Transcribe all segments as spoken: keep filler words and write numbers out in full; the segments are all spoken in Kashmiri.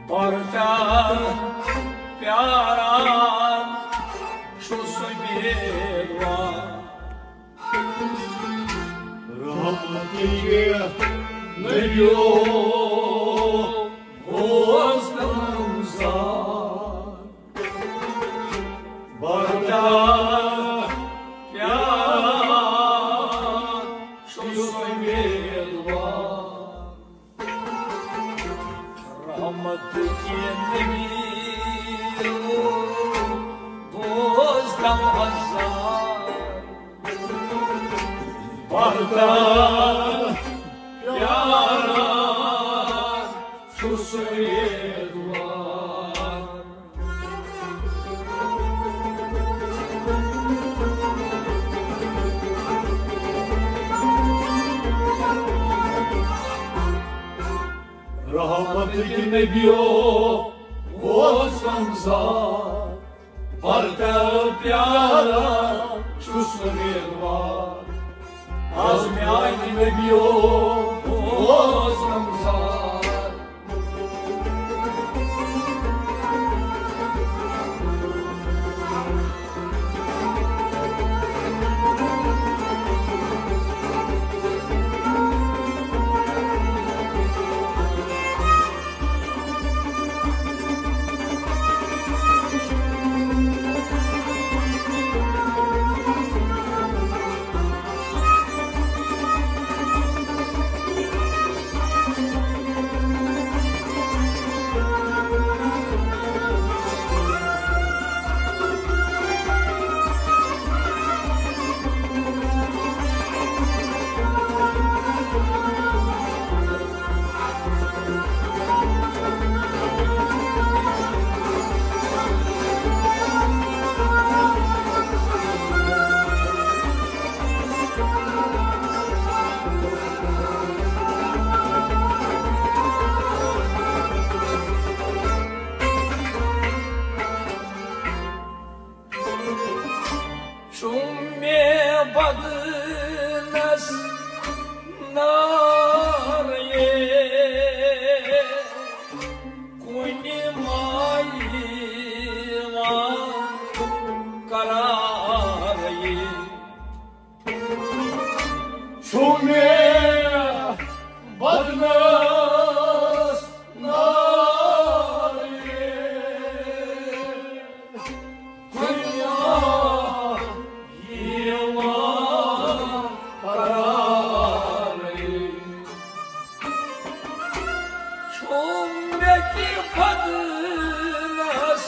برتل پیاران چھُس امیدوار۔ رحمتٕکۍ نبیو اوس رمضان۔ برتل پیاران چھُس امیدوار۔ رحمت کے نبی بوز دم ہزار۔ برتل پیاران چھُس امیدوار۔ رحمت کے نبیو اوس رمضان۔ برتل پیاران چھُس امیدوار۔ از میانہِ نبیو اوس رمضان۔ چھُم مےٚ بدنس نار یے، کُنہِ ما یِوان قرار یے۔ چھُم مےٚ بدنس نار یے، کُنہِ ما یِوان قرار یے۔ چھُم مےٚ تہِ بدنس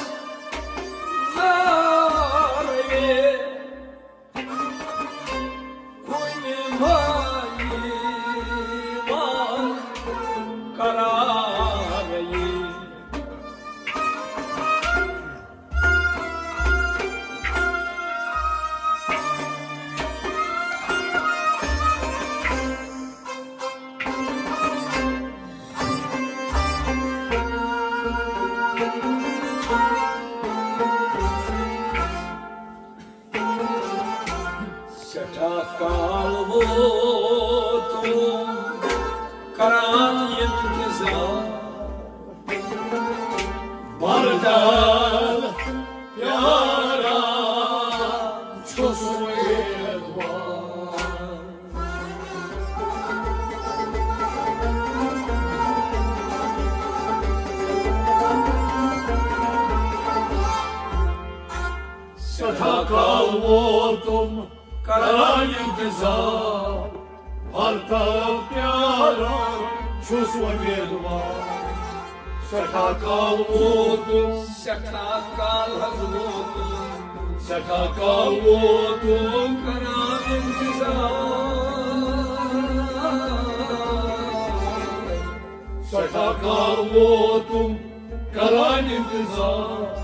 نار یے، کُنہِ ما یِوان قرار یے۔ سٮ۪ٹھاہ کال ووتُم کران انتظار، برتل پیاران چھُس امیدوار۔ سٮ۪ٹھاہ کال ووتُم کران انتظار، برتل پیاران چھُس امیدوار۔ سٮ۪ٹھاہ کال ووتُم، سٮ۪ٹھاہ کال حظ ووتُم، سٮ۪ٹھاہ کال ووتُم کران انتظار۔ سٮ۪ٹھاہ کال ووتُم کران انتظار،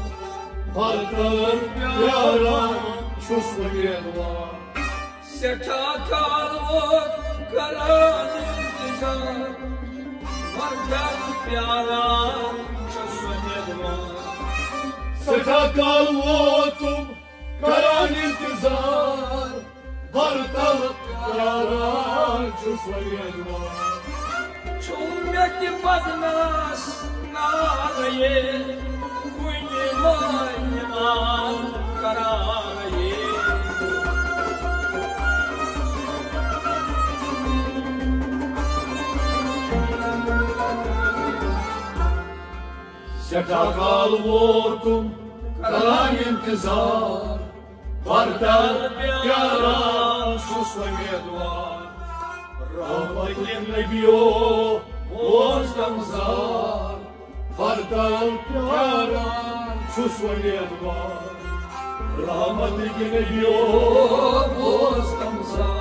برتل پیاران چھُس امیدوار۔ سٮ۪ٹھاہ کال ووتُم کران انتظار، برتل پیاران چھُس امیدوار۔ سٮ۪ٹھاہ کال ووتُم کران انتظار، برتل پیاران چھُس امیدوار۔ بدنس نارے، کُنہِ مٲنۍ مان کرارے۔ سٮ۪ٹھاہ کال ووتُم کران انتظار، بردل پیاران چھُس وۄمیدوار۔ رحمت نبیو بوز کمزار، بردل پیاران چھُس وۄمیدوار۔ رحمت نبیو بوز کمزار۔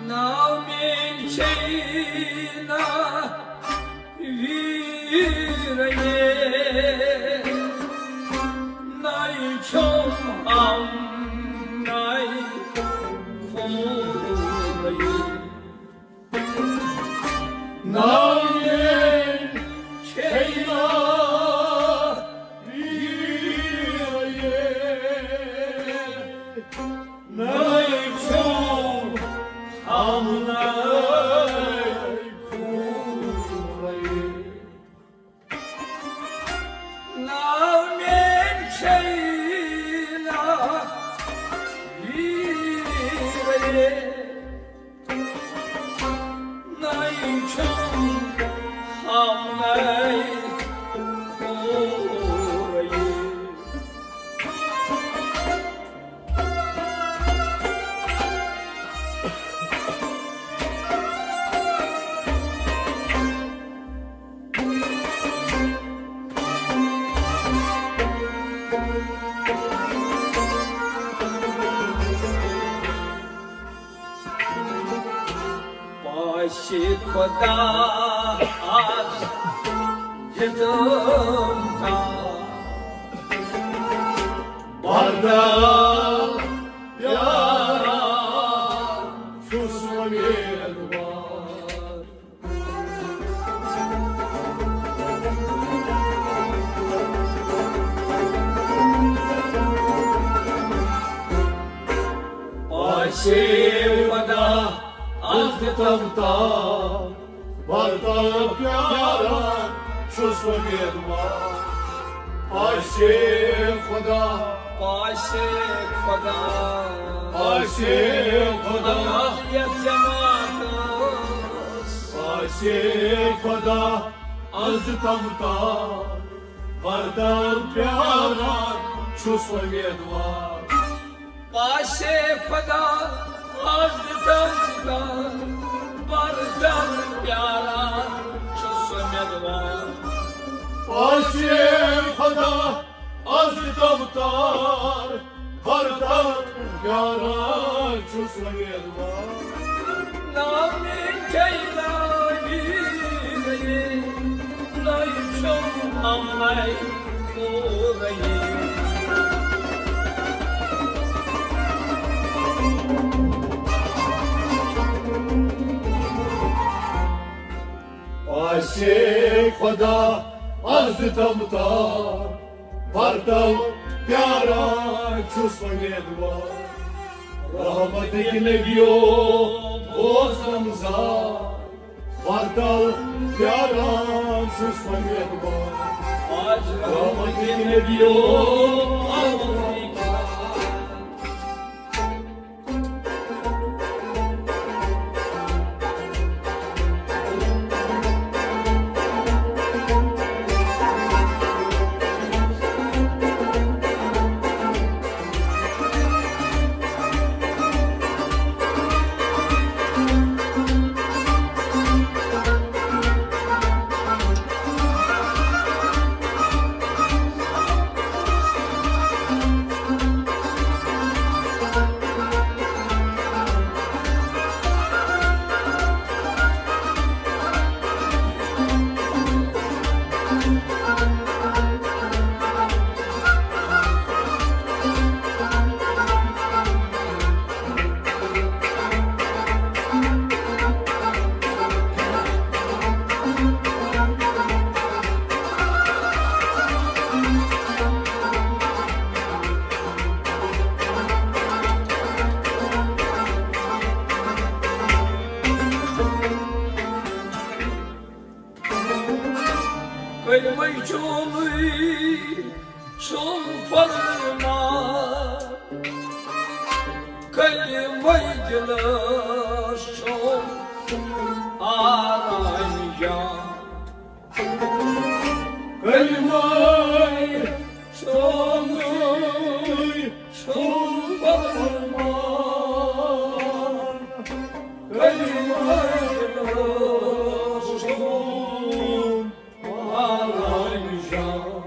ناو میٲنۍ چھے نہ ویرے، نَے چھوم ہم نَے کھومرے۔ ناو میٲنۍ چھے نہ ویرے، نَے چھوم ہم نَے کھومرے۔ ناو میٲنۍ چھے نہ ویرے، نَے چھوم ہم نَے کھومرے۔ پاسہِ خدا آز دِتم تا بردل پیاران چھُس وۄمیدوار۔ پاسہِ خدا آز دِتم تا بردل پیاران چھُس وۄمیدوار۔ پاسہِ خدا، پاسہِ خدا، پاسہِ خدا۔ یتھ جماعتس پاسہِ خدا آز دِتم تا بردل پیاران چھُس وۄمیدوار۔ پاسہِ خدا آز دِتم تا بردل پیاران چھُس وۄمیدوار۔ پاسہِ خدا آز دِتم تا بردل پیاران چھُس وۄمیدوار۔ ناو میٲنۍ چھے نہ ویرے، نَے چھوم ہم نَے کھومرے۔ پاسہِ خدا آز دِتم تا بردل پیاران چھُس وۄمیدوار۔ رحمت نبیو بوز کمزار، بردل پیاران چھُس وۄمیدوار۔ رحمت نبیو۔ آز رحمت نبیو۔ کلمے دلس چھُم آرام جان۔ کلمے چھُم، چھُم فرمان۔ کلمے دلس چھُم آرام جان۔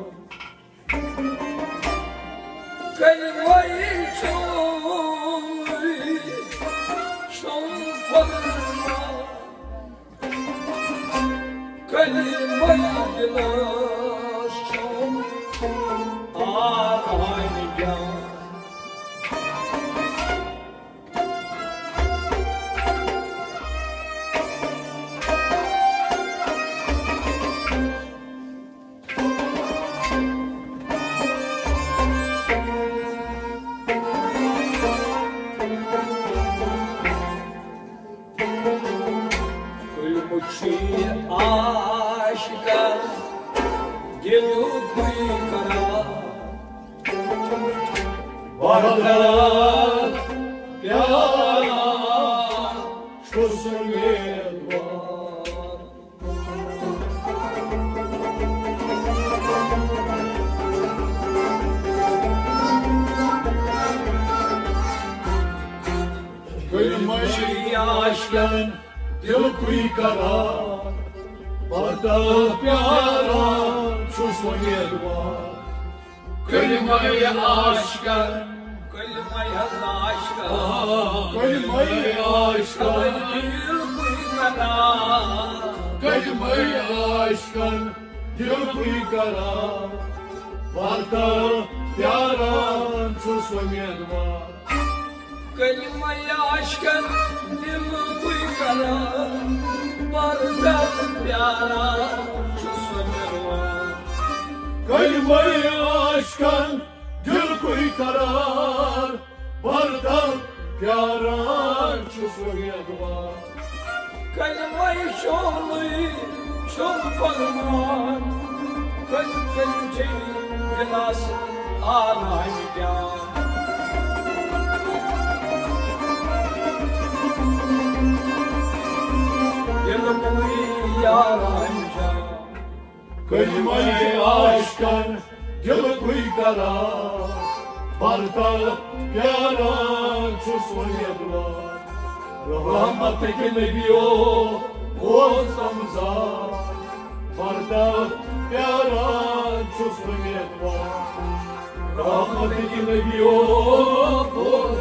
کلمے چھُم، چھُم فرمان۔ کلمے دلس چھُم آرام جان۔ کلمہٕ چھُ عاشقن دِلُکُے قرار۔ وحدت پیاران چھُس امیدوار۔ کلمے عاشقن دِلُکُے قرار، وحدت پیاران چھُس امیدوار۔ کلمے عاشقن، کلمے حظ عاشقن، آ، کلمے عاشقن۔ دِلُکُے قرار۔ کلمے عاشقن دِلُکُے قرار، وحدت پیاران چھُس امیدوار۔ کلمے عاشقن دِلُکُے قرار، وحدت پیاران چھُس امیدوار۔ کلمے عاشقن دِلُکُے قرار، وحدت پیاران چھُس امیدوار۔ کلمے شونُے چھُم فرمان، کلۍ کلۍ چھے دِلس آرام جان۔ دِلُکُے آرام جان۔ کلمے عاشقن دِلُکُے قرار، وحدت پیاران چھُس امیدوار۔ رحمتٕکۍ نبیو بوز رمضان، وحدت پیاران چھُس امیدوار۔ رحمتٕکۍ نبیو بوز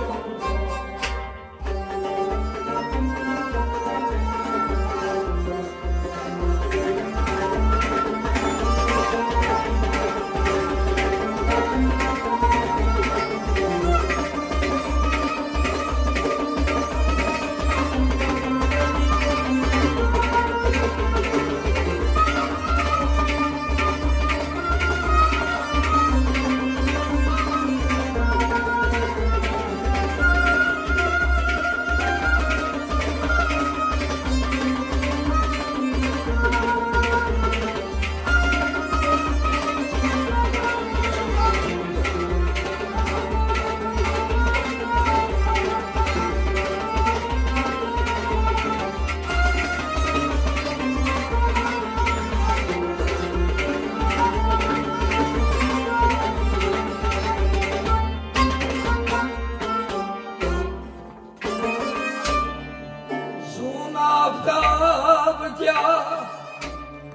زوٗن آفتاب کیٛاہ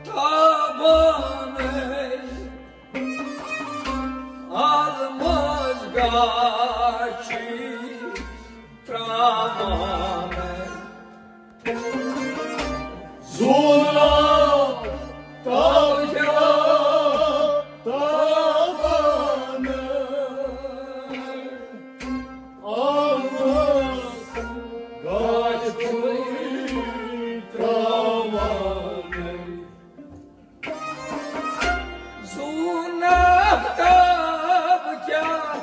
تابانَے، آز منٛز گاچھی ترٛاوانَے۔ زوٗن آفتاب کیٛاہ تابانَے، آز منٛز گاچھی ترٛاوانَے۔ زوٗن آفتاب کیٛاہ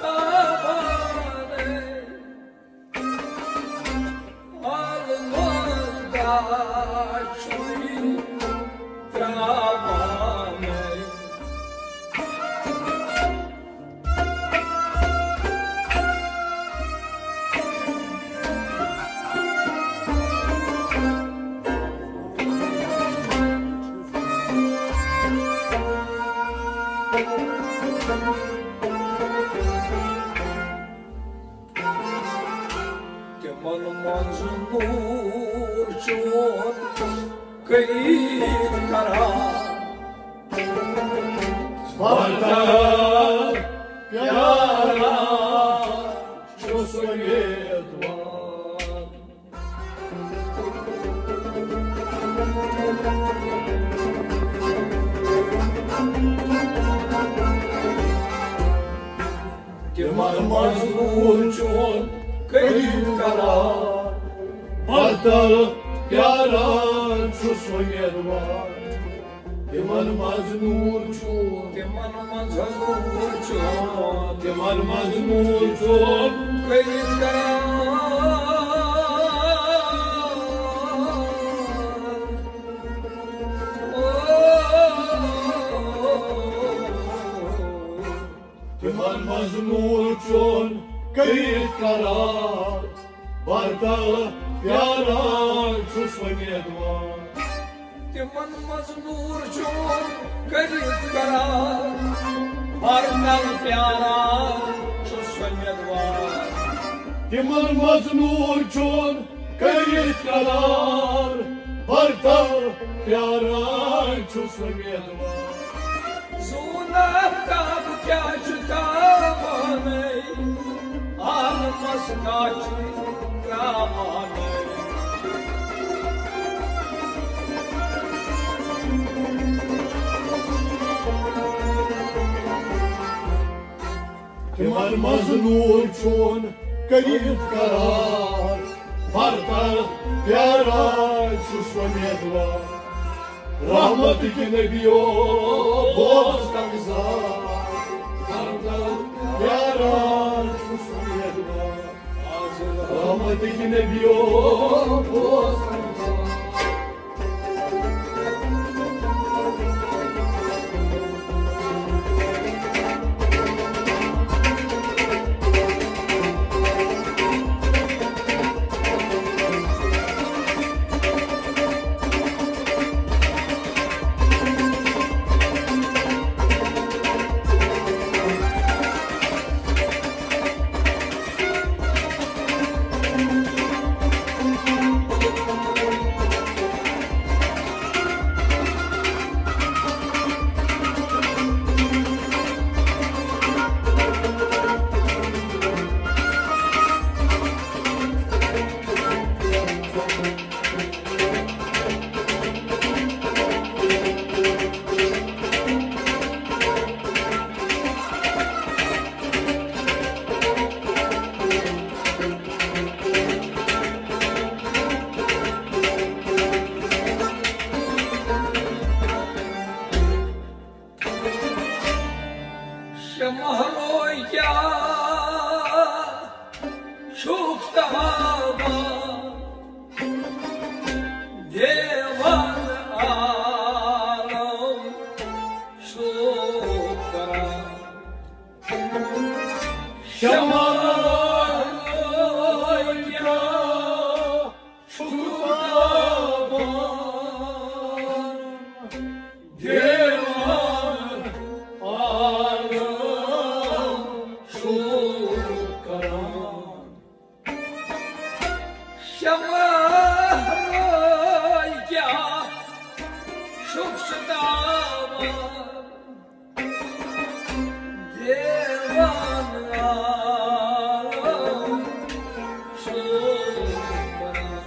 تابانَے، آز منٛز گاچھی ترٛاوانَے۔ تِمن منٛز نوٗر چون کٔرِتھ قرار۔ بردار پیاران چھُس اُمیدوار۔ تِمن منٛز نوٗر چون کٔرِتھ قرار۔ بردار پیاران چھُس اُمیدوار۔ تِمن منٛز نوٗر چون۔ تِمن منٛز حظ نوٗر چون۔ تِمن منٛز نوٗر چون۔ کٔرِتھ قرار۔ تِمن منٛز نوٗر چون کٔرِتھ قرار۔ بردار پیاران چھُس اُمیدوار۔ تِمن منٛز نوٗر چون کٔرِتھ قرار۔ بردار پیاران چھُس اُمیدوار۔ تِمن منٛز نوٗر چون کٔرِتھ قرار۔ بردار پیاران چھُس اُمیدوار۔ زوٗن آفتاب کیٛاہ چھُ تاوانَے، عالمس کیٛاہ چھُ ترٛاوانَے۔ تِمن منٛز نوٗر چون کٔرِتھ قرار۔ بردار پیاران چھُس اُمیدوار۔ رحمتٕکۍ نبیو بوز تنگ زار۔ بردار پیاران چھُس اُمیدوار۔ رحمتٕکۍ نبیو بوز تنگ زار۔ شمع روی کیٛاہ چھُکھ تاوان، دیوان عالم چھُکھ کران۔ شمع روی کیٛاہ چھُکھ تاوان، دیوان عالم چھُکھ کران۔ شمع روی کیٛاہ چھُکھ ستاوان، دیوان عالم چھُکھ کران۔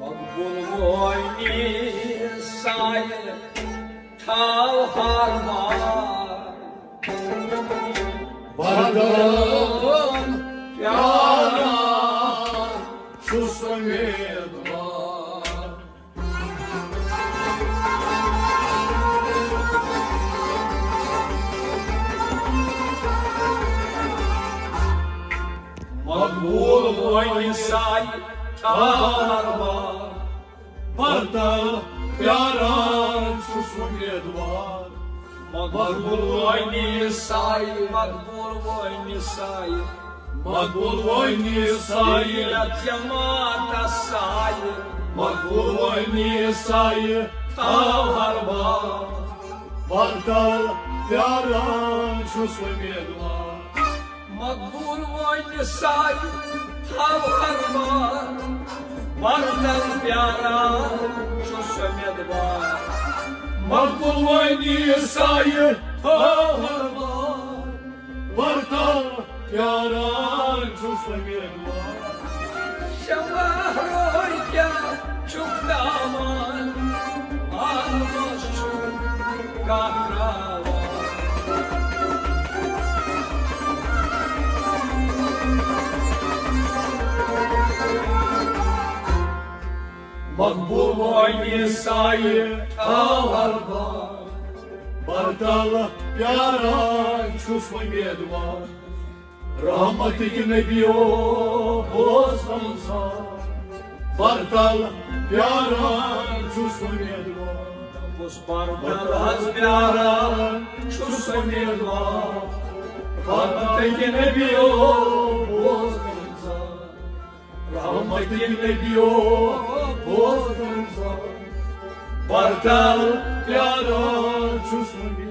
مقبول وٲنی سایہِ تھاو ہار مار۔ بردار پیاران چھُس اُمیدوار۔ مقبول وۄنۍ سایہِ تھاو ہار مار۔ بردار پیاران چھُس اُمیدوار۔ مقبول وٲنی سایہِ، مقبول وٲنی سایہِ، مقبول وٲنی سایہِ، یتھ جماعتس سایہِ، مقبول وٲنی سایہِ، تاو ہر بار۔ برتل پیاران چھُس امیدوار۔ مقبول وٲنی سایہِ، تھاو ہر بار۔ برتل پیاران چھُس امیدوار۔ مقبول وٲنی سایہِ، تھاو ہر بار۔ برتل پیاران چھُس امیدوار۔ شمع روے کیٛاہ چھُکھ تاوان، عالمس چھُ کانٛہہ تراوان۔ مقبول وٲنی سایہِ، تھاو ہر بار۔ برتل پیاران چھُس امیدوار۔ رحمتٕکۍ نبیو بوز رمضان، برتل پیاران چھُس امیدوار۔ دوٚپُس برتل حظ پیاران چھُس امیدوار۔ رحمتٕکۍ نبیو بوز رمضان، رحمتٕکۍ نبیو بوز رمضان۔ برتل پیاران چھُس امیدوار۔